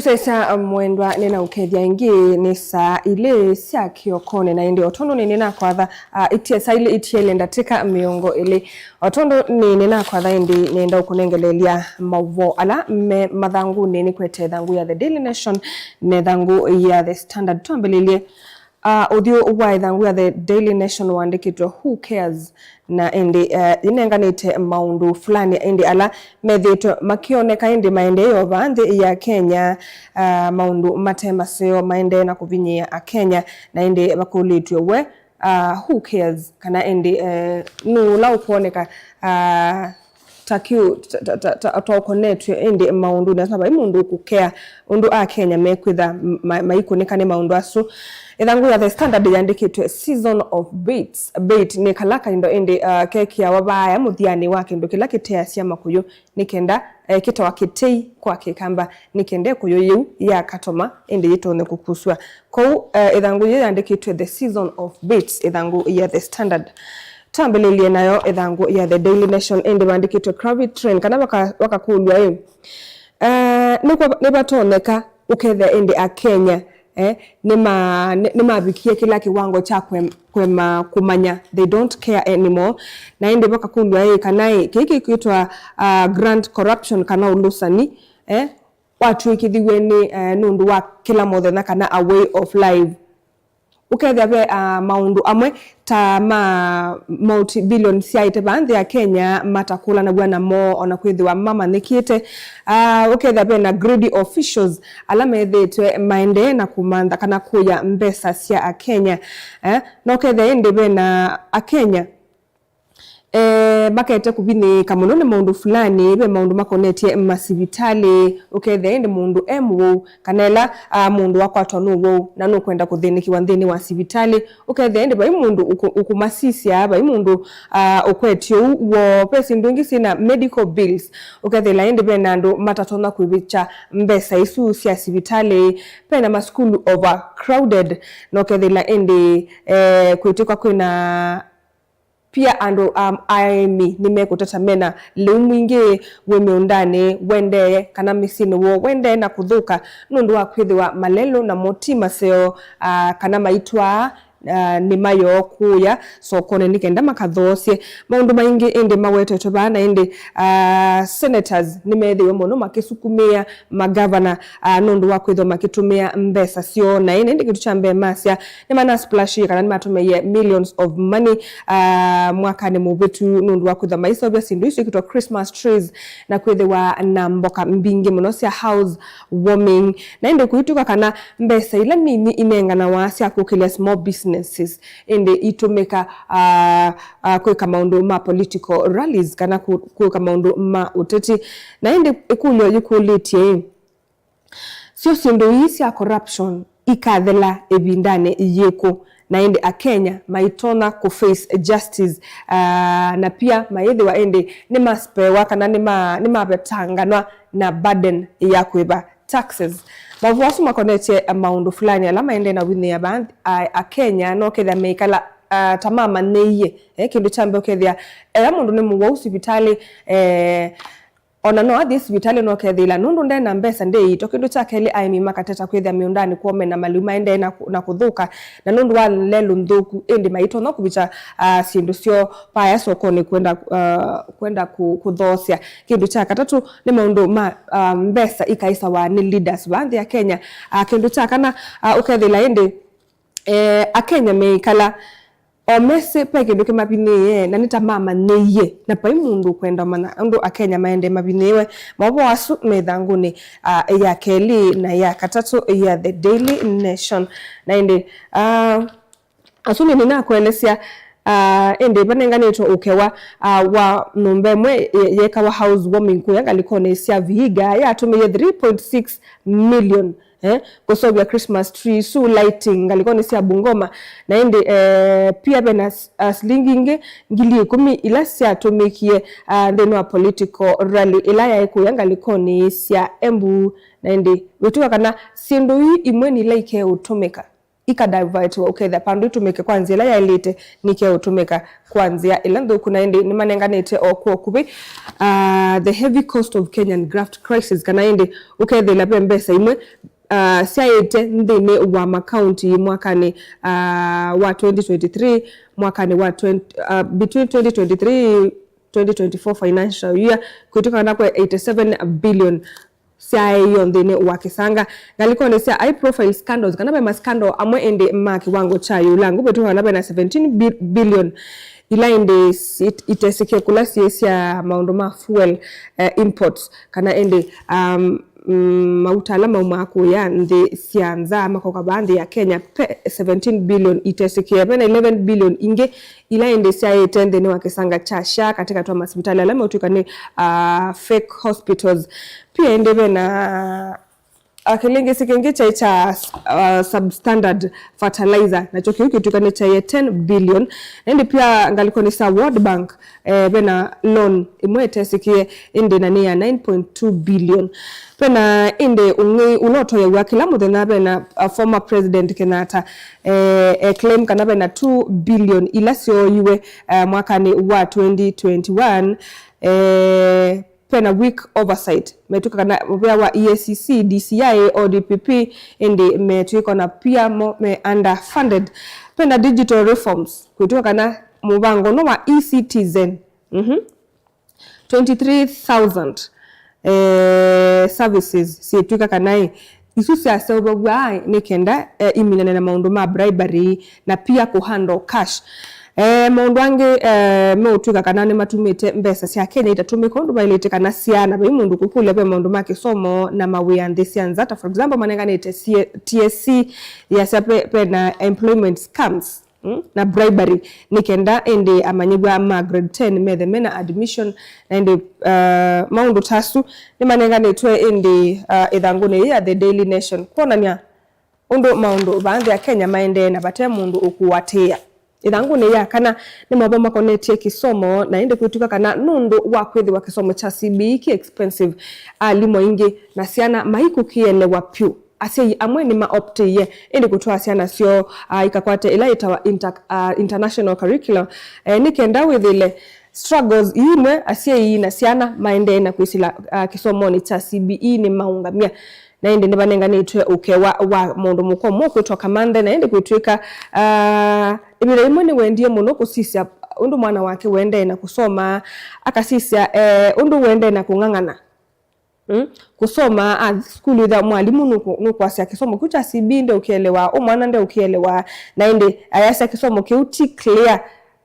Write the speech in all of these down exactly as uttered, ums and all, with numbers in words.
Sesa mwendwa, nĩnaũkethya ĩngĩ nĩ saa ilĩ sya kĩokonĩ, na ĩndĩ o tondũ nĩnĩnakwatha, ah, itie saa ilĩ itiele ndatĩka mĩongo ĩlĩ. O tondũ nĩnĩnakwatha ĩndĩ nĩenda ũkũnengelelya maũvoo ala me mathangũnĩ, nĩkwete ĩthangũ ya The Daily Nation na ĩthangũ ya The Standard. Twambĩlĩlye, ah, ũthyũ wa ĩthangũ ya The Daily Nation wandĩkĩtwe "Who cares?" na ĩndĩ, eh, yĩnenganĩte maũndũ fulani ĩndĩ ala methĩĩtwe makĩoneka ĩndĩ maendeeo vaa nthĩ ya Kenya, ah, maũndũ mate maseo maendee na kũvinyĩĩa Akenya, na ĩndĩ vakũlĩtw'e we, ah, "Who cares?" kana ĩndĩ, eh, nũũ ũla ũkwoneka, ah, ta kĩu, ta, ta, ta, ta, ta ũkonetw'e ĩndĩ maũndũnĩ asu, na vai mũndũ ũkũkea ũndũ Akenya mekwĩtha ma-, maikũnĩka nĩ maũndũ asu. Ĩthangũ ya The Standard yandĩkĩtwe "Season of baits." Bait nĩ kala kaindo ĩndĩ, ah, kekĩawa vaaya mũthyanĩ wa kĩndũ kĩla kĩteasya makũyũ nĩ kenda, eh, kĩtawa kĩtei kwa Kĩkamba, nĩ kenda ĩkũyũ yĩu ya katoma ĩndĩ yĩtonye kũkusw'a. Kwoou, eh, ĩthangũ yĩu yandĩkĩtwe "The Season of Baits," ĩthangũ ya The Standard. Twambĩlĩlye nayo ĩthangũ ya The Daily Nation, ĩndĩ vandĩkĩtwe "Crowded Train," kana vaka-, vakakũlw'a ĩ, eh, nĩkwa-, nĩvatonyeka ũkethĩa ĩndĩ Akenya, eh, nĩma-, nĩ-, nĩmavikie kĩla kĩwango kya kwe-, kwema kũmanya, they don't care anymore. Na ĩndĩ vakakũlw'a ĩ, kana ĩ, kĩĩ kĩkwĩtwa, ah, grand corruption kana ũlũsani, eh, watw'ĩkĩthiw'e nĩ, eh, nũndũ wa kĩla mũthenya kana a way of life. Ũkethĩa ve, ah, maũndũ amwe ta ma multi-billion syaĩte vaa nthĩ ya Kenya matakũlanaw'a namo, ona kwĩthĩwa mamanyĩkĩte. Ah, ũkethĩa ve na greedy officials ala methĩĩtwe maendee na kũmantha kana kũya mbesa sya Akenya. Eh, na ũkethĩa ĩndĩ ve na Akenya, eh, makete kũvinyĩĩka mũno nĩ maũndũ fulani, ve maũndũ makonetye masivitalĩ, ũkethĩa ĩndĩ mũndũ e mũwau, kana ĩla, ah, mũndũ wakwatwa nĩ ũwau na nũkwenda kũthĩnĩkĩwa nthĩnĩ wa sivitalĩ, ũkethĩa ĩndĩ vai mũndũ ũkũ-, ũkũmasisya, vai mũndũ, ah, ũkwetye ũu woo. Ve syĩndũ ingĩ syĩna medical bills, ũkethĩla ĩndĩ ve na andũ matatonya kwĩvĩkya mbesa isu sya sivitalĩ, ve na masukulu overcrowded, na ũkethĩla ĩndĩ, eh, kwĩtĩkwa kwĩna pia andũ, um, aĩmi nĩmekũteta mena lĩu mwingĩ wĩ mĩũndanĩ wendee, kana mĩsyĩnĩ woo wendee na kũthũka nũndũ wa kwĩthĩwa malelũ namo ti maseo, ah, kana maitwaa, ah, nĩma yoo kũya sokonĩ nĩ kenda makathoosye. Maũndũ maingĩ ĩndĩ mawetetwe vaa, na ĩndĩ, ah, senators nĩmethĩwe mũno makĩsukumĩa magavana, ah, nũndũ wa kwĩthwa makĩtũmĩa mbesa syoo. Na ĩndĩ kĩndũ kya mbee masya nĩmanasplash kana nĩmatũmĩie millions of money, ah, mwakanĩ mũvĩtu nũndũ wa kwĩthwa maiseũvya syĩndũ isu ikwĩtwa Christmas trees na kwĩthĩwa na mboka mbingĩ mũno sya house warming. Na ĩndĩ kũitw'ĩka kana mbesa ila nini inenganawa sya kũkĩlya small businesses ĩndĩ itũmĩka, ah, ah, kwĩka maũndũ ma political rallies kana kũ-, kwĩka maũndũ ma ũteti. Na ĩndĩ ĩkũlyo yĩkũlĩtye ĩ, syo syĩndũ ii sya corruption ikathela ĩvindanĩ yĩkũ? Na ĩndĩ Akenya maitonya kũ face justice, ah, na pia mayĩthĩwa ĩndĩ nĩmaspewa kana nĩma-, nĩmavetanganwa na burden ya kũĩva taxes. Maũvoo asu makonetye maũndũ fulani ala maendee na ũvinyĩĩa vaa, a-, Akenya no kethĩa meikala, ah, ta mamanyĩie, eh, kĩndũ kya mbee ũkethĩa ela mũndũ nĩ mũwau sivitalĩ, eh, ona no athi sivitalĩ no kethĩla nũndũ nde na mbesa ndĩ iito. Kĩndũ kya kelĩ, aĩmi makateta kwĩthĩa mĩũndanĩ kwoo mena malĩu maendee na kũ-, na kũthũka, na nũndũ wa lelũ nthũku, ĩndĩ maitonya kũvikya, ah, syĩndũ syoo vaya sokonĩ kwenda, ah, kwenda kũ-, kũthoosya. Kĩndũ kya katatũ nĩ maũndũ ma, ah, mbesa ikaĩsawa nĩ leaders vaa nthĩ ya Kenya. Ah, kĩndũ kya kana, ah, ũkethĩla ĩndĩ, eh, Akenya meikala o mesĩ ve kĩndũ kĩmavinyĩĩe, na nĩ ta mamanyĩie, na vai mũndũ ũkwenda ũmanya ũndũ Akenya maendee mavinyĩĩwe. Maũvoo asu me ĩthangũnĩ, ah, ya kelĩ na ya katatũ ya The Daily Nation. Na ĩndĩ, ah, asu nĩ nĩnakũelesya, ah, ĩndĩ vanenganĩtwe ũkewa, ah, wa nyũmba ĩmwe ye-, yekawa house warming kũya ngalĩkonĩ sya Vihiga yatũmĩie three point six million, eh, kũseũvya Christmas tree isu, lighting ngalĩkonĩ sya Bungoma. Na ĩndĩ, eh, pia ve na s-, ah, silingi ingĩ ngili ĩkũmi ila syatũmĩkie, ah, nthĩnĩ wa political rally ĩla yaĩ kũya ngalĩkonĩ sya Embu. Na ĩndĩ wĩtĩka kana syĩndũ ii imwe nĩ ila ikeũtũmĩka ikadivertiwa ũkethĩa vandũ itũmĩke kwa nzĩa ĩla yaĩlĩte, nikeũtũmĩka kwa nzĩa ĩla nthũku. Na ĩndĩ nĩmanenganĩte o kwa ũkuvĩ, uh, the heavy cost of Kenyan graft crisis, kana ĩndĩ ũkethĩla ve mbesa imwe uh, syaĩte nthĩnĩ wa makaunti mwakanĩ uh, wa twenty twenty-three, mwakanĩ wa twenty, uh, between twenty twenty-three twenty twenty-four financial year, kwĩtĩkana kwa eighty-seven billion syaĩio nthĩnĩ wa kĩsanga. Ngalĩkonĩ sya high profile scandals, kana ve mascandal amwe ĩndĩ ma kĩwango kya ĩũlangu, kwĩtĩkana ve na seventeen bi-, billion ila ĩndĩ sit-, itesĩkĩe kũla syĩ sya maũndũ ma fuel, eh, imports, kana ĩndĩ, um, mm, mauta ala maumaa kũya nthĩ sya nza makoka vaa nthĩ ya Kenya, pe seventeen billion itesĩkĩe. Ve na eleven billion ingĩ ila ĩndĩ syaĩte nthĩnĩ wa kĩsanga kya SHA katĩkatĩ wa masivitalĩ ala meũtw'ĩka nĩ, uh, fake hospitals. Pia ĩndĩ ve na, uh, kĩlĩngĩsĩ kĩngĩ kyaĩ kya, uh, substandard fertilizer, nakyo kĩu kĩtw'ĩka nĩ kyaĩe ten billion. Na ĩndĩ pia ngalĩkonĩ sya World Bank, eh, ve na loan ĩmwe ĩtesĩkĩe, ĩndĩ na nĩ ya nine point two billion. Ve na ĩndĩ ũng'ei ũla ũtoyaw'a kĩla mũthenya, ve na, uh, former President Kenyatta, eh, e claim kana ve na two billion ila syooiwe, eh, mwakanĩ wa twenty twenty-one, eh, ve na weak oversight. Metw'ĩka kana mũvea wa E A C C, D C I, O D P P, ĩndĩ metw'ĩka ona pia mo me underfunded. Ve na digital reforms, kwĩtw'ĩka kana mũvango ũno wa e-Citizen, mhm, twenty-three thousand, eh, services syĩtw'ĩka kana ĩ, isu syaseũvaw'a nĩ kenda, eh, iminane na maũndũ ma bribery na pia kũhandle cash. Eh, maũndũ angĩ, eh, meũtw'ĩka kana nĩmatumĩte mbesa sya Kenya itatũmĩka ũndũ vaĩlĩte kana syana. Vai mũndũ kũkũlya ve maũndũ ma kĩsomo na mawĩa nthĩ sya nza. Ta for example, manenganĩte sie-, T S C yasya ve, ve na employment scams, mm, na bribery, nĩ kenda ĩndĩ amanyĩw'a ma grade ten methe mena admission. Na ĩndĩ, uh, maũndũ ta asu nĩmanenganĩtwe ĩndĩ, uh, ĩthangũnĩ yĩĩ ya The Daily Nation kwonany'a ũndũ maũndũ vaa nthĩ ya Kenya maendee na vate mũndũ ũkũatĩĩa. Ĩthangũnĩ ya kana nĩ maũvoo makonetye kĩsomo, na ĩndĩ kwĩtw'ĩka kana nũndũ wa kwĩthĩwa kĩsomo kya C B E kĩ expensive, alimũ aingĩ na syana maikũkĩelewa vyũ. Asyai amwe nĩmaoptĩie ĩndĩ kũtwaa syana syoo, ah, ikakwate ĩla yĩtawa inter-, ah, international curriculum, eh, nĩ kenda wĩthĩle struggles ii imwe asyai na syana maendee na kwĩsĩla, ah, kĩsomonĩ kya C B E nĩmaũngamya. Na ĩndĩ nĩvanenganĩtwe ũkewa wa mũndũ mũka ũmwe ũkwĩtwa Kamanthe, na ĩndĩ kwĩtw'ĩka, ah, ĩvinda yĩmwe nĩwendie mũno kũsisya ũndũ mwana wake ũendee na kũsoma, akasisya, eh, ũndũ ũendee na kũng'ang'ana. Mm? Kũsoma, ah, sukulu ĩthĩa mwalimũ nũkũ-, nũkwasya kĩsomo kĩu kya C B E ndeũkĩelewa, ũ mwana ndeũkĩelewa, na ĩndĩ ayasya kĩsomo kĩu ti clear,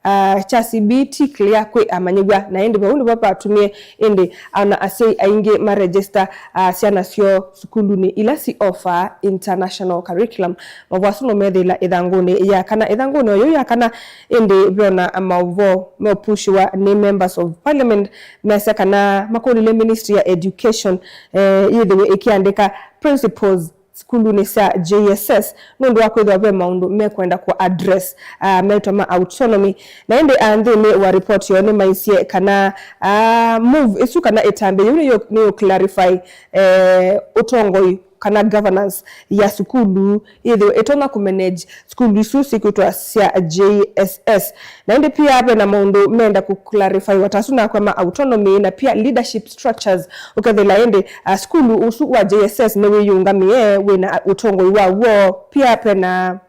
ah, kya C B E ti clear kwĩ amanyĩw'a, na ĩndĩ vau nĩvo vatumie ĩndĩ ana asyai aingĩ ma register, ah, syana syoo sukulunĩ ila si offer international curriculum. Maũvoo asu nũmethĩĩla ĩthangũnĩ ya kana. Ĩthangũnĩ o yĩu ya kana ĩndĩ veona maũvoo meũpushiwa nĩ members of parliament, measya kana makũlile Ministry ya Education, eh, yĩthĩwe ĩkĩandĩka principals sukulunĩ sya J S S nũndũ wa kwĩthĩwa ve maũndũ mekwenda kũ address, ah, metwa ma autonomy. Na ĩndĩ, ah, nthĩnĩ wa report yoo nĩmaisye kana, ah, move ĩsu kana ĩtambya yĩu nĩyo, nĩyo clarify, eh, ũtongoi kana governance ya sukulu yĩthĩwe ĩtonya kũmanage sukulu isu syĩkwĩtwa sya J S S. Na ĩndĩ pia ve na maũndũ menda kũclarifywa ta asu nakwa ma autonomy na pia leadership structures. Ũkethĩla ĩndĩ, ah, sukulu ũsu wa J S S nĩwĩyĩũngamĩe wĩna ũtongoi wa w'o. Pia ve na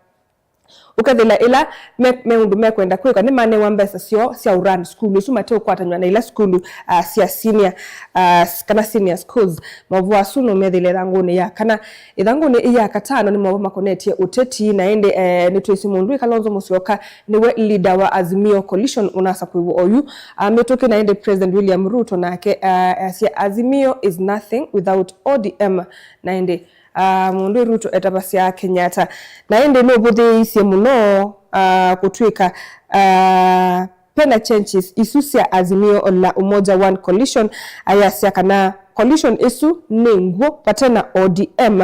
ũkethĩla ĩla me, me ũndũ mekwenda kwĩka nĩmanewa mbesa syoo sya ũrun sukulu isu mateũkwatanw'a na ila sukulu, ah, sya senior, ah, s-, kana senior schools. Maũvoo asu nũmethĩle ĩthangũnĩ ya kana. Ĩthangũnĩ ya katano nĩ maũvoo makonetye ũteti, na ĩndĩ, eh, nĩtwĩsĩ mũndũ wĩ Kalonzo Musyoka nĩwe leader wa Azimio Coalition ũnasa kwĩw'a oyu, ah, mĩtũkĩ. Na ĩndĩ President William Ruto nake, ah, asya Azimio is nothing without O D M. Na ĩndĩ, ah, mũndũ Ruto etavasya Kenyatta. Na ĩndĩ nũvũthĩĩisye mũno, ah, kũtw'ĩka, ah, vena changes isu sya Azimio la Umoja One Coalition, ayasya kana coalition ĩsu nĩ ngw'ũ vate na O D M.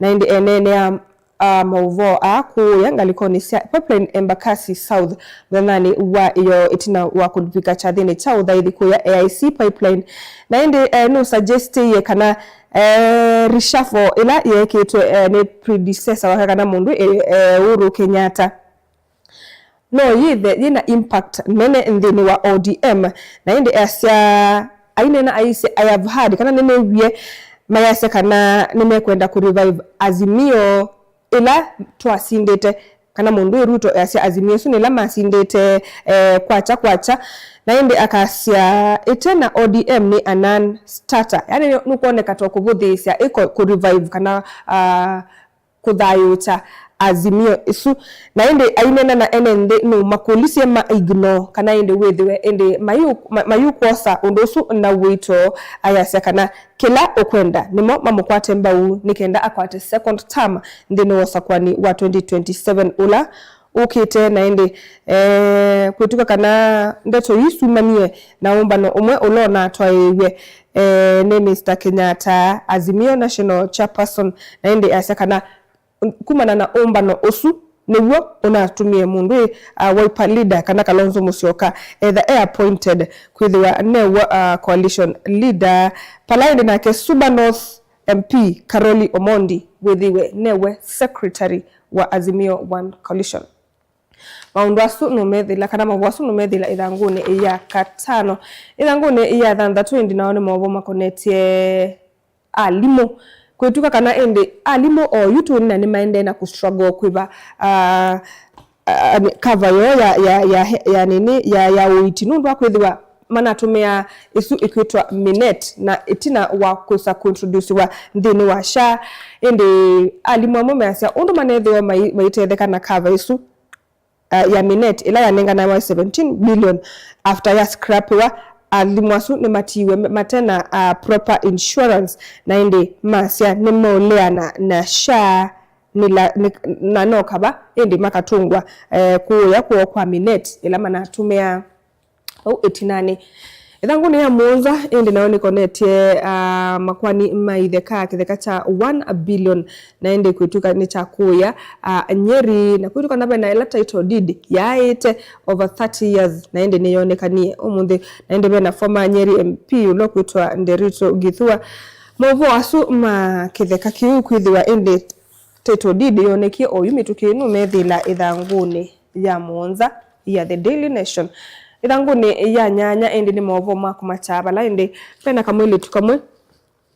Na ĩndĩ eneenea, ah, maũvoo aa kũũya ngalĩkonĩ sya pipeline Embakasi South mũthenyanĩ wa ĩyoo ĩtina wa kũvika kyathĩnĩ kya ũthaithi kũya A I C pipeline. Na ĩndĩ, eh, nũsuggestiie kana, eh, reshuffle ĩla yeekĩtwe, eh, nĩ predecessor wake kana mũndũ, eh, eh, Uhuru Kenyatta, no yĩthe yĩna impact nene nthĩnĩ wa O D M. Na ĩndĩ easya, aineena aisye, "I have heard," kana nĩnĩw'ie mayasya kana nĩmekwenda kũ revive Azimio ĩla twasindĩte, kana mũndũ ũyũ Ruto easya Azimio ĩsu nĩ ĩla masindĩte, eh, kwakya kwakya. Na ĩndĩ akasya, ĩte na O D M nĩ a non-starter. Yani nũkwoneka ta kũvũthĩĩsya ĩko kũ revive kana, ah, kũthayũũkya Azimio ĩsu. Na ĩndĩ aineena na ene nthĩ nũmakũlisye ma ignore kana ĩndĩ wĩthĩwe ĩndĩ mayu-, ma-, mayũkwosa ũndũ ũsu na ũito, ayasya kana kĩla ũkwenda nĩmo mamũkwate mbau nĩ kenda akwate second term nthĩnĩ wa ũsakũani wa twenty twenty-seven ũla ũkĩte. Na ĩndĩ, eh, kwĩtw'ĩka kana ndeto ii syumanie na ũmbano ũmwe ũla ũnatwaĩĩw'e, eh, nĩ Mister Kenyatta, Azimio National Chairperson, na ĩndĩ asya kana kumana na ũmbano ũsu nĩw'o ũnatumie mũndũ ĩ, uh, Wiper leader kana Kalonzo Musyoka etha e appointed kwĩthĩwa newe, uh, coalition leader, pala ĩndĩ nake Suba North M P Karoli Omondi wĩthĩwe newe secretary wa Azimio One Coalition. Maũndũ asu nũmethĩla, kana mavũ asu nũmethĩla ĩthangũnĩ ya katano. Ĩthangũnĩ ya thanthatũ ĩndĩ nao nĩ maũvoo makonetye alimũ. Kwĩtw'ĩka kana ĩndĩ alimũ oyu tũnina nĩmaendee na kũstruggle kwĩva, ah, ah, cover yoo ya, ya, ya, ya nini, ya, ya ũiiti, nũndũ wa kwĩthĩwa manatũmĩaa ĩsu ĩkwĩtwa Minet, na ĩtina wa kwĩsa kũintroduciwa nthĩnĩ wa SHA. Ĩndĩ alimũ amwe measya ũndũ manethĩwa mai-, maitetheka na cover ĩsu, uh, ya Minet, ĩla yanenganawa seventeen billion after ya scrapiwa, alimũ asu nĩmatiiwe me-, matena, uh, proper insurance, na ĩndĩ masya nĩmeũleana na SHA nĩla-, nĩ-, na no kava ĩndĩ makatũngwa, eh, kũũya kwoo kwa Minet ĩla manatũmĩaa vau ĩtinanĩ. Ĩthangũnĩ ya mũonza ĩndĩ nayo nĩkonetye, ah, makwani ma itheka, kĩtheka kya one billion, na ĩndĩ kwĩtw'ĩka nĩ kya kũũya, ah, Nyeri, na kwĩtw'ĩka na vena ĩla title deed yaaĩte over thirty years, na ĩndĩ nĩyonekanie ũmũnthĩ, na ĩndĩ vena former Nyeri M P ũla ũkwĩtwa Nderitu Githua. Maũvoo asu ma kĩtheka kĩu kwĩthĩwa ĩndĩ title deed yonekie oyu mĩtũkĩ ĩno methĩla ĩthangũnĩ ya mũonza ya The Daily Nation. Ĩthangũnĩ ya nyanya ĩndĩ nĩ maũvoo ma kũmakya vala ĩndĩ vena kamwĩlĩtu kamwe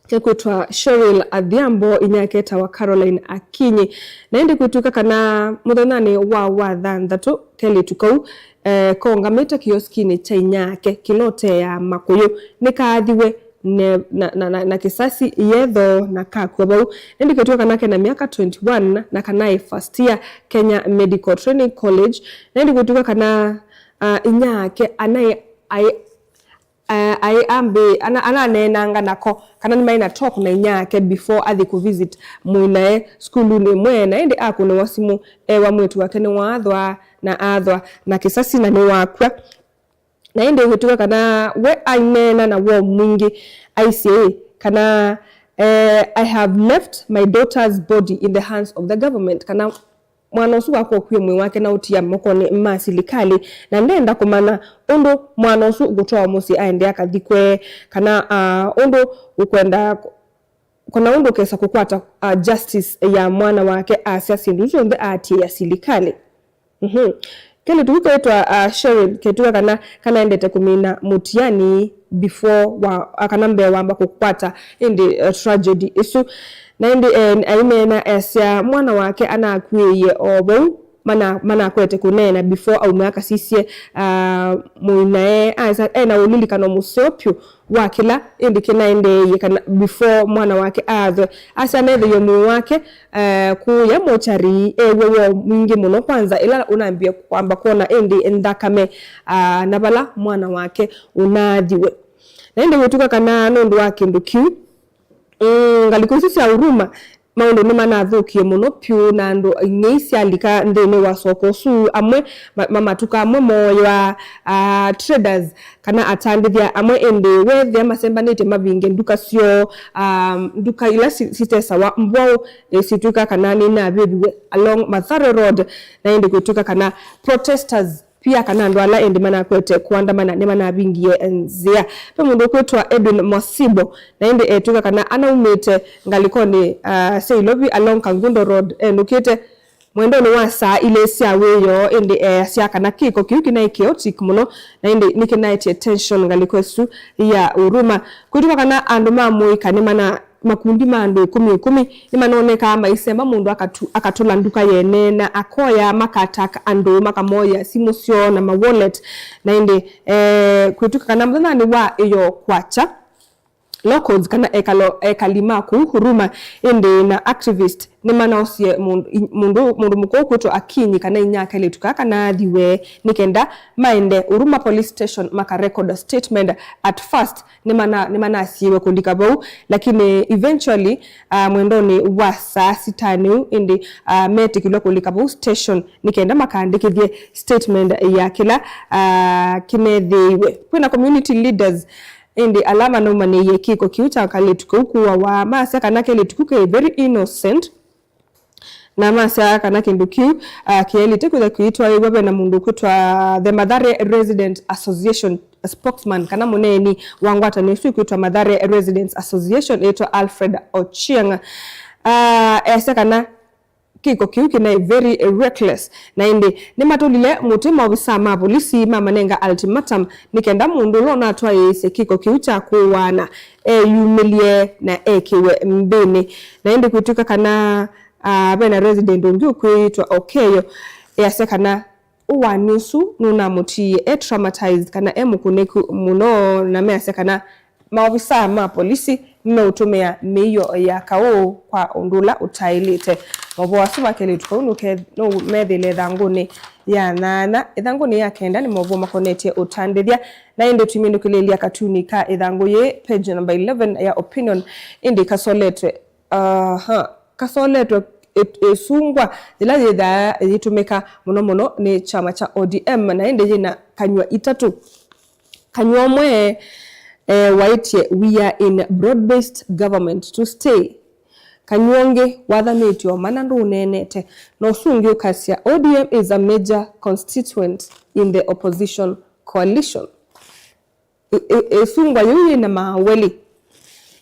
kekwĩtwa Cheryl Adhiambo, inyake etawa Caroline Akinyi. Na ĩndĩ kwĩtw'ĩka kana mũthenyanĩ wa wathanthatũ kelĩtu kau, eh, koongamĩte kioskinĩ kya inyake kĩla ũteaa makũyũ nĩkaathiwe ne-, na, na, na, na kĩsasi yetho na kakw'a vau. Ĩndĩ kwĩtw'ĩka kana kena myaka twenty-one na kana e first year Kenya Medical Training College. Na ĩndĩ kwĩtw'ĩka kana, ah, inyake anaĩ, aĩ, aĩ, aĩ ambĩ, ana, ananeenanga nako, kana nĩmaĩ na talk na inyake before athi kũvisit mũinae sukulunĩ ĩmwe, na ĩndĩ akũnĩwa simũ ewa mwĩĩtu wake nĩwaathwa na aathwa na kĩsasi na nĩwakw'a. Na ĩndĩ kwĩtw'ĩka kana we aineena na woo mwingĩ, aisye ĩ, kana, eh, "I have left my daughter's body in the hands of the government," kana mwana ũsu wakwa ũkwie mwĩĩ wake na ũtia mokonĩ ma silikalĩ, na ndenda kũmanya ũndũ mwana ũsu ũkũtwawa mũsyĩ aende akathikwe, kana, ah, ũndũ ũkwenda kana ũndũ ũkesa kũkwata, uh, justice ya mwana wake asya syĩndũ isu syonthe aatiĩa silikalĩ. Mhm. Kelĩtu kĩu keĩtwa, uh, Cheryl ketw'ĩka kana kanaendete kũmina mũtiani before wa, uh, kana mbee wamba kũkwata ĩndĩ, uh, tragedy ĩsu. Na ĩndĩ, eh, aineena esya mwana wake anakw'ĩĩie o vau mana-, manakwete kũneena before aumĩa akasisye, ah, mũinae. Asa ena ũlilikano mũseo pyũ wa kĩla ĩndĩ kĩnaendeeie kana before mwana wake aathwe. Asya aneethĩie mwĩĩ wake, eh, kũũya mochari, eew'a woo mwingĩ mũno kwanza ĩla ũnambie kwamba kwona ĩndĩ nthakame, ah, na vala mwana wake ũnaathiwe. Na ĩndĩ wĩtw'ĩka kana nũndũ wa kĩndũ kĩu, mm, ngalĩko isu sya Huruma, maũndũ nĩmanathũkie mũno pyũ, na andũ ing'ei syalika nthĩnĩ wa soko ũsu, amwe ma-, ma-, matuka amwe mooywa, ah, traders kana atandĩthya amwe, ĩndĩ weethĩa masembanĩtye mavinge nduka syoo, ah, nduka ila si-, sitesawa mbwaũ, eh, syĩtw'ĩka kana nĩnavĩviwe along Mathare Road, na ĩndĩ kwĩtw'ĩka kana protesters pia kana andũ ala ĩndĩ manakwete kũandamana nĩmanavingie nzĩa. Ve mũndũ ũkwĩtwa Edwin Mosibo, na ĩndĩ etw'ĩka kana anaumĩte ngalĩkonĩ, ah, sya Ilovi along Kangundo Road, enũkĩte mwendonĩ wa saa ilĩ sya wĩoo, ĩndĩ easya kana kĩko kĩu kĩnaĩ chaotic mũno, na ĩndĩ nĩkĩnaetie tension ngalĩko ĩsu ya Huruma. Kwĩtw'ĩka kana andũ ma mũika nĩmana makundi ma andũ ĩkũmi ĩkũmi nĩmanonekaa maisemba mũndũ akatu-, akatũla nduka yene na akoya, maka attack andũ, makamoya simũ syoo na ma wallet. Na ĩndĩ, eh, kwĩtw'ĩka kana mũthenyanĩ wa ĩyoo kwakya, locals kana ekalo, ekali ma kũu Huruma ĩndĩ na activist nĩmanaosie mũndũ, i-, mũndũ, mũndũ mũkũũ kwĩtwa Akinyi kana inyake kelĩtu kaa kana athiwe nĩ kenda maende Huruma Police Station maka record statement. At first, nĩmana-, nĩmanasiĩwe kũlika vau, lakini eventually, ah, mwendonĩ wa saa sita nĩu ĩndĩ, ah, metĩkĩlwe kũlika vau station nĩ kenda makaandĩkĩthye statement ya kĩla, ah, kĩnethĩiwe. Kwĩna community leaders ĩndĩ ala manaumanĩie kĩko kĩu kya kalĩtu kau kũawa, masya kana kelĩtu kau ke very innocent. Na masya kana kĩndũ kĩu, ah, kĩelĩte kwĩtha kĩitwaĩw'a ve na mũndũ ũkwĩtwa the Mathare Resident Association spokesman, kana mũneeni wa ngwatanĩo ĩsu ĩkwĩtwa Mathare Residents Association, ĩtwa Alfred Ochieng. Ah, esya kana kĩko kĩu kĩnaĩ very reckless, na ĩndĩ nĩmatũlile mũtĩ maovisaa ma volisi mamanenga ultimatum nĩ kenda mũndũ ũla ũnatwaĩĩsye kĩko kĩu kya kũaana eyumĩlye na ekĩwe mbĩnĩ. Na ĩndĩ kwĩtw'ĩka kana Ah, ve na resident ũngĩ ũkwĩtwa Okeyo, easya kana ũaani ũsu nũnamũtiie e traumatized kana e mũkũnĩku mũno, na measya kana maovisaa ma polisi nĩmeũtũmĩa mĩio ya kaũ kwa ũndũ ũla ũtaĩlĩte. Maũvoo asu ma kelĩtu kau nũke-, nũmethĩĩle ĩthangũnĩ ya nyanya, ĩthangũnĩ ya kenda nĩ maũvoo makonetye ũtandĩthya, na ĩndĩ tũimĩnũkĩlĩĩlya katuni ka ĩthangũ yĩĩ, page number eleven ya Opinion, ĩndĩ kasoletwe Aha, kasoletwe ĩ-, ĩsungwa yĩla yĩthaa ĩyĩtũmĩka mũno mũno nĩ kyama kya O D M, na ĩndĩ yĩna kanywa itatũ. Kanywa ũmwe, eh, waĩtye, "We are in broad-based government to stay." Kanywa ũngĩ wathanĩtye o mana ndũneenete, na ũsu ũngĩ ũkasya, "O D M is a major constituent in the opposition coalition." Ĩ-, ĩ-, ĩsungwa yĩu yĩ na maaweli.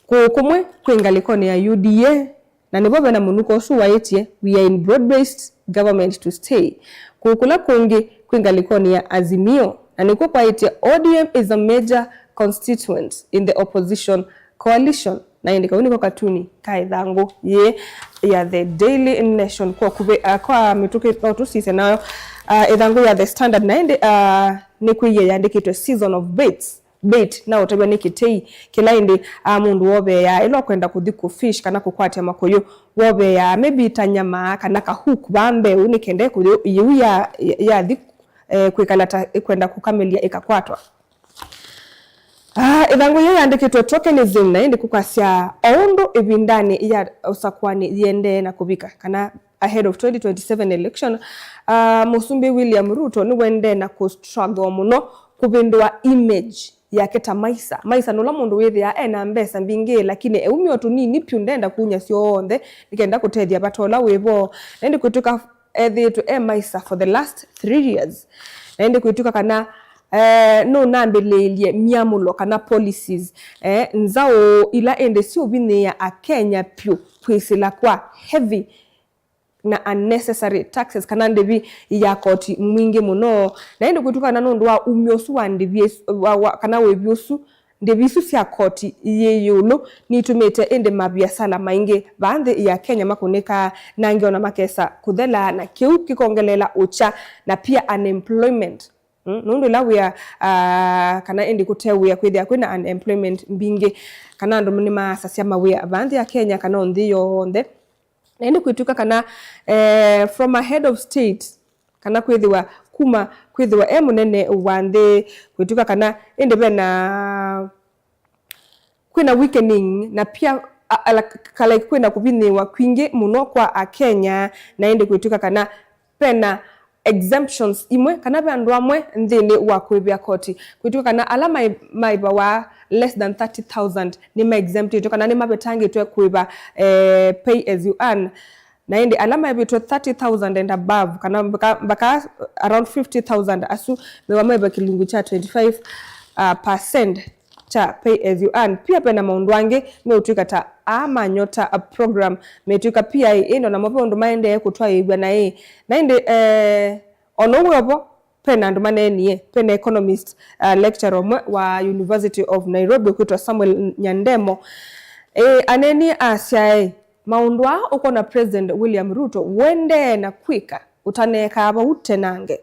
Kũũ kũmwe kwĩ ngalĩkonĩ ya U D A, na nĩvo ve na mũnũko ũsu waĩtye, "We are in broad-based government to stay." Kũũ kũla kũngĩ kwĩ ngalĩkonĩ ya Azimio, na nĩkw'o kwaĩtye, "O D M is a major constituent in the opposition coalition." Na ĩndĩ kau nĩko katuni ka ĩthangũ yĩĩ ya The Daily Nation. Kwa kuvĩ-, ah, kwa mĩtũkĩ no tũsisye nayo, ah, ĩthangũ ya The Standard, na ĩndĩ, ah, nĩkwĩie yandĩkĩtwe season of baits. Bait, na ũtavw'a nĩ kĩtei kĩla ĩndĩ, ah, mũndũ woveeaa ĩla ũkwenda kũthi kũfish kana kũkwatya makũyũ. Woveeaa maybe ta nyama kana ka hook va mbeũ nĩ kenda ĩkũyũ yĩu ya, ya, yathi, eh, kwĩkala ta ĩkwenda kũkamĩlya ĩkakwatwa. Ah, ĩthangũ yĩĩ yandĩkĩtwe tokenism, na ĩndĩ kũkasya o ũndũ ĩvindanĩ ya ũsakũani yĩendee na kũvika, kana ahead of twenty twenty-seven election, ah, Mũsumbĩ William Ruto nĩwendee na kũ struggle mũno kũvĩndũa image yake ta Maisa. Maisa nũla mũndũ wĩthĩaa ena mbesa mbingĩ, lakini eumya o tũnini pyũ ndenda kunya syonthe nĩ kenda kũtethya vata ũla wĩvo. Na ĩndĩ kwĩtw'ĩka ethĩĩtwe e Maisa for the last three years. Na ĩndĩ kwĩtw'ĩka kana, eh, nũnambĩlĩĩlye myamũlo kana policies, eh, nzaũ ila ĩndĩ siũvinyĩĩa Akenya pyũ kwĩsĩla kwa heavy na unnecessary taxes kana ndĩvi ya koti mwingĩ mũno. Na ĩndĩ kwĩtw'ĩka kana nũndũ wa umyo ũsu wa ndĩvi ĩsu, wa, wa, kana wĩvi ũsu, ndĩvi isu sya koti yĩ ĩũlũ nitũmĩte ĩndĩ maviasala maingĩ vaa nthĩ ya Kenya makũnĩkaa, na angĩ ona makesa kũthela, na kĩu kĩkongeleela ũkya na pia unemployment. Mm, nũndũ ĩla wĩa, ah, kana ĩndĩ kũte wĩa kwĩthĩa kwĩna unemployment mbingĩ, kana andũ nĩmaasasya mawĩa vaa nthĩ ya Kenya kana o nthĩ yonthe. Na ĩndĩ kwĩtw'ĩka kana, eh, from a head of state, kana kwĩthĩwa kuma kwĩthĩwa e mũnene wa nthĩ, kwĩtw'ĩka kana ĩndĩ vena, kwĩna weakening, na pia, a, a, like, ka, like, kwĩna kũvinyĩĩwa kwingĩ mũno kwa Akenya, na ĩndĩ kwĩtw'ĩka kana vena exemptions imwe, kana ve andũ amwe nthĩnĩ wa kũĩvĩa koti, kwĩtw'ĩka kana ala mai-, maĩvawa less than thirty thousand nĩma exemptĩtwe kana nĩmavetangĩtwe kũĩva, eh, pay as you earn. Na ĩndĩ ala maĩvĩtwe thirty thousand and above, kana mbaka, mbaka around fifty thousand, asu mewa maĩva kĩlungu kya twenty-five, uh, percent kya pay as you earn. Pia pena maũndũ angĩ meũtw'ĩka ta aa ma Nyota, a program, metw'ĩka P I A, ĩndo namo ve ũndũ maendee kũtwaĩĩw'a naĩ. Na ĩndĩ, eh, o na ũu wĩ o vo, pena andũ maneenie, pena economist, uh, lecturer ũmwe wa University of Nairobi ũkwĩtwa Samuel Nyandemo. E, aneenie asyae, maũndũ aa ũkwona President William Ruto wendee na kwĩka ũtaneekaa vau tenange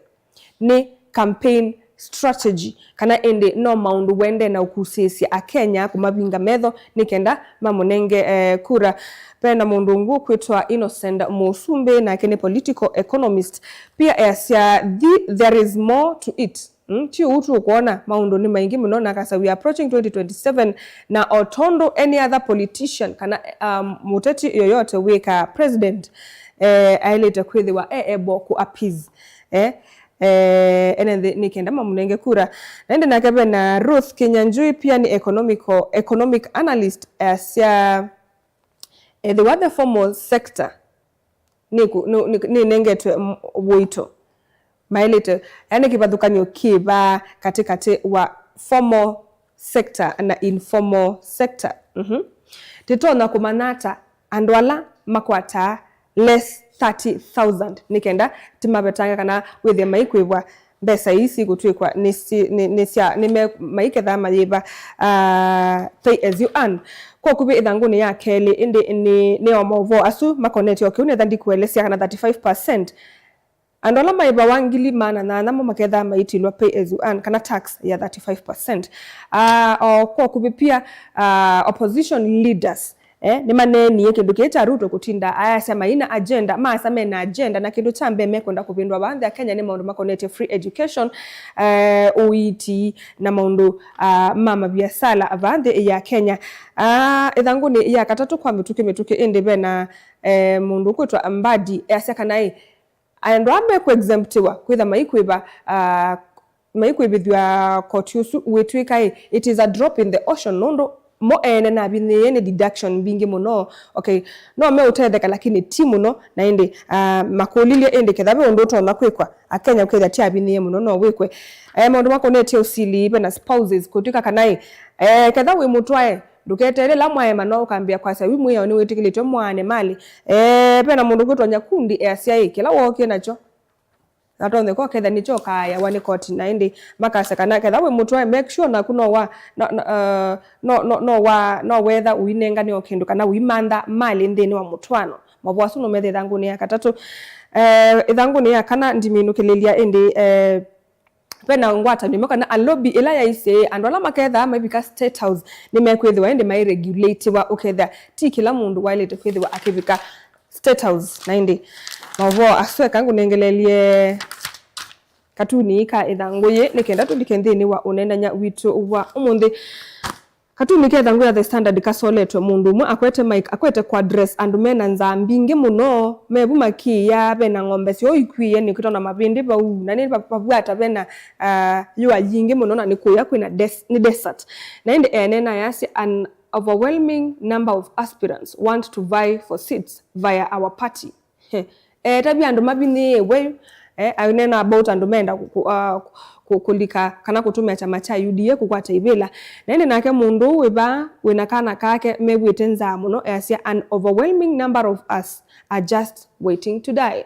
nĩ campaign strategy, kana ĩndĩ no maũndũ wendee na ũkusĩĩsya Akenya kũmavinga metho nĩ kenda mamũnenge, eh, kura. Pena mũndũ ũngĩ ũkwĩtwa Innocent Mũsumbĩ, nake nĩ political economist. Pia easya, "Thi-, there is more to it." Mm, ti ũu tũkwona, maũndũ nĩ maingĩ mũno, na akasya, "We are approaching twenty twenty-seven, na o tondũ any other politician kana, um, mũteti yoyote wĩkaa president, eh, aĩlĩte kwĩthĩwa e able kũ appease, eh, eh, ene nthĩ nĩ kenda mamũnenge kura." Na ĩndĩ nake vena Ruth Kinyanjui, pia nĩ economical, economic analyst, asya, ethĩwa the formal sector nĩkũ-, nĩ-, nĩ-, nĩnengetwe m-, ũito maĩlĩte, yani kĩvathũkany'o kĩva katĩkatĩ wa formal sector na informal sector? Mhm. Tĩtonya kũmanya ata andũ ala makwataa less thirty thousand nĩ kenda timavetange kana wĩthĩe maikwĩvwa mbesa ii sikũtw'ĩkwa nĩ si-, nĩ, nĩ sya, nĩ me, maikethaa mayĩva, ah, pay as you earn. Kwa ũkuvĩ ĩthangũnĩ ya kelĩ, ĩndĩ nĩ, nĩ o maũvoo asu makonetye o kĩu, nĩtha ndikũelesya kana thirty-five percent andũ ala maĩvawa ngili maana nyanya mo makethaa maitilwa pay as you earn, kana tax ya thirty-five percent. Ah, o kwa ũkuvĩ pia, ah, opposition leaders, eh, nĩmaneenie kĩndũ kĩĩ kya Ruto kũtinda ayasya maina agenda, maasa mena agenda, na kĩndũ kya mbee mekwenda kũvĩndũa vaa nthĩ ya Kenya nĩ maũndũ makonetye free education, eh, ũiiti na maũndũ, ah, ma maviasala vaa nthĩ ya Kenya. Ah, ĩthangũnĩ ya katatũ kwa mĩtũkĩ mĩtũkĩ ĩndĩ vena, eh, mũndũ ũkwĩtwa Mbadi easya kana ĩ, andũ aa mekũexemptiwa kwĩtha maikwĩva, ah, maikwĩvĩthw'a koti ũsu wĩtw'ĩka ĩ, it is a drop in the ocean, nũndũ mo ene navinyĩĩe nĩ deduction mbingĩ mũno. Okay, no meũtetheka, lakini ti mũno, na ĩndĩ, ah, makũlilye ĩndĩ ketha ve ũndũ ũtonya kwĩkwa, Akenya ũkethĩa ti avinyĩĩe mũno no wĩkwe. Eh, maũndũ makonetye ũsili, ve na spouses, kũtw'ĩka kana ĩ, eh, ketha wĩ mũtwae, ndũketeele ĩla mwaema no ũkambĩĩa kwasya, yu mwĩao nĩwĩtĩkĩlĩtw'e mwaane malĩ. Eh, ve na mũndũ ũkwĩtwa Nyakundi easya ĩ, kĩla wookie nakyo, na tondũ ko ketha nĩkyo ũkaayawa nĩ koti, na ĩndĩ makasya kana ketha wĩ mũtwae, make sure naku no wa, no, no, uh, no, no, no wa, no wetha ũinengane o kĩndũ kana ũimantha malĩ nthĩnĩ wa mũtwaano. Mavoo asu no methe ĩthangũnĩ ya katatũ. Eh, ĩthangũnĩ ya kana ndiminũkĩlĩlya ĩndĩ, eh, ve na ngwatanĩo ĩmwe kana a lobby ĩla yaisye andũ ala makethaa maivika State House nĩmekwĩthĩwa ĩndĩ mairegulatiwa, ũkethĩa ti kĩla mũndũ waĩlĩte kwĩthĩwa akĩvika State House. Na ĩndĩ maũvoo asu eka ngũnengelelye katuni ka ĩthangũ yĩ nĩ kenda tũlike nthĩnĩ wa ũneenany'a witũ wa ũmũnthĩ. Katuni ka ĩthangũ ya The Standard kasoletwe mũndũ ũmwe akwete mic, akwete kũaddress andũ mena nzaa mbingĩ mũno, mevu makĩĩa, vena ng'ombe syoo ikw'ĩĩe nĩ kwĩtwa na mavĩndĩ vau, na nĩ va-, vavwata vena, ah, yũa yingĩ mũno, na nĩ kũya kwĩna des-, nĩ desert. Na ĩndĩ eenena ayasya, "An overwhelming number of aspirants want to vie for seats via our party." He, etavya andũ mavinyĩĩwe yu, eh, ainena about andũ menda kũ-, kũ-, ah, kũ-, kũlika kana kũtũmĩa kyama kya U D A kũkwata ivĩla. Na ĩndĩ nake mũndũ ũũ wĩ vaa wĩna kana kake mew'ĩte nzaa mũno, easya, "An overwhelming number of us are just waiting to die."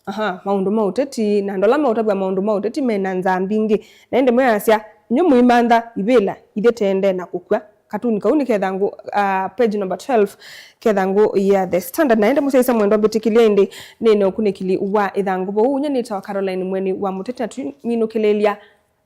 Aha, maũndũ ma ũteti, na andũ ala maũtavw'a maũndũ ma ũteti mena nzaa mbingĩ. Na ĩndĩ mweasya, "Inyw'ĩ mũimantha ivĩla, ithyĩ tĩendee na kũkw'a." Katuni kau nĩ kethangũ, ah, page number twelve, kethangũ ya The Standard. Na ĩndĩ mũsyaĩĩsya mwendwa mbĩtĩkĩlya ĩndĩ nĩne ũkunĩkĩli wa ĩthangũ vau. Nyie nĩtawa Caroline Mweni wa Mũteti, na tũminũkĩlĩlya,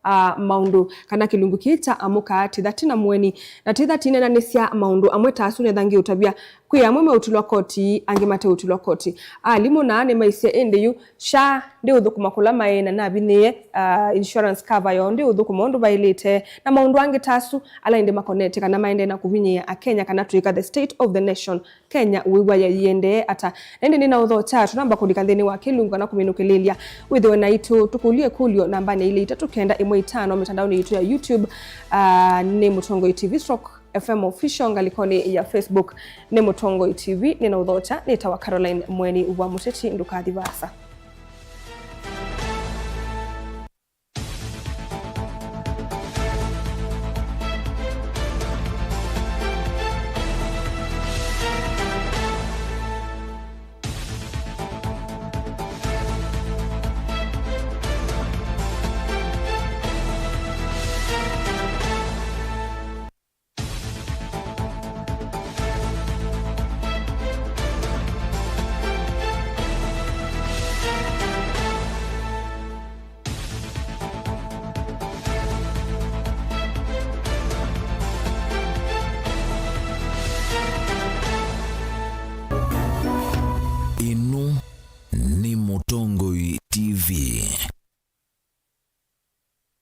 ah, maũndũ kana kĩlungu kĩĩ kya Amũka Tĩtha Tĩ na Mweni. Na tĩtha tinenanĩsya maũndũ amwe ta asu nĩtha ngĩũtavya. Kwĩ amwe meũtilwa koti, angĩ mateũtilwa koti. Alimũ naa nĩmaisye ĩndĩ yu, SHA ndĩũthũkũma kũla maĩ na navinyĩĩe, ah, insurance cover yoo ndĩũthũkũma ũndũ vaĩlĩte, na maũndũ angĩ ta asu, ala ĩndĩ makonete kana maendee na kũvinyĩĩa Akenya kana twĩka the state of the nation, Kenya wĩw'a yĩendee ata. Na ĩndĩ nĩ na ũthokya, tũnamba kũlika nthĩnĩ wa kĩlungu kana kũminũkĩlĩlya. Wĩthĩwe naitũ, tũkũlye ĩkũlyo nambanĩ ilĩ itatũ kenda ĩmwe itano, mĩtandaonĩ yitũ ya YouTube, ah, nĩ Mũtongoi T V stroke F M Official ngalĩkonĩ ya Facebook. Nĩ Mũtongoi T V, nĩnaũthokya, nĩtawa Caroline Mweni wa Mũteti, ndũkathi vaasa.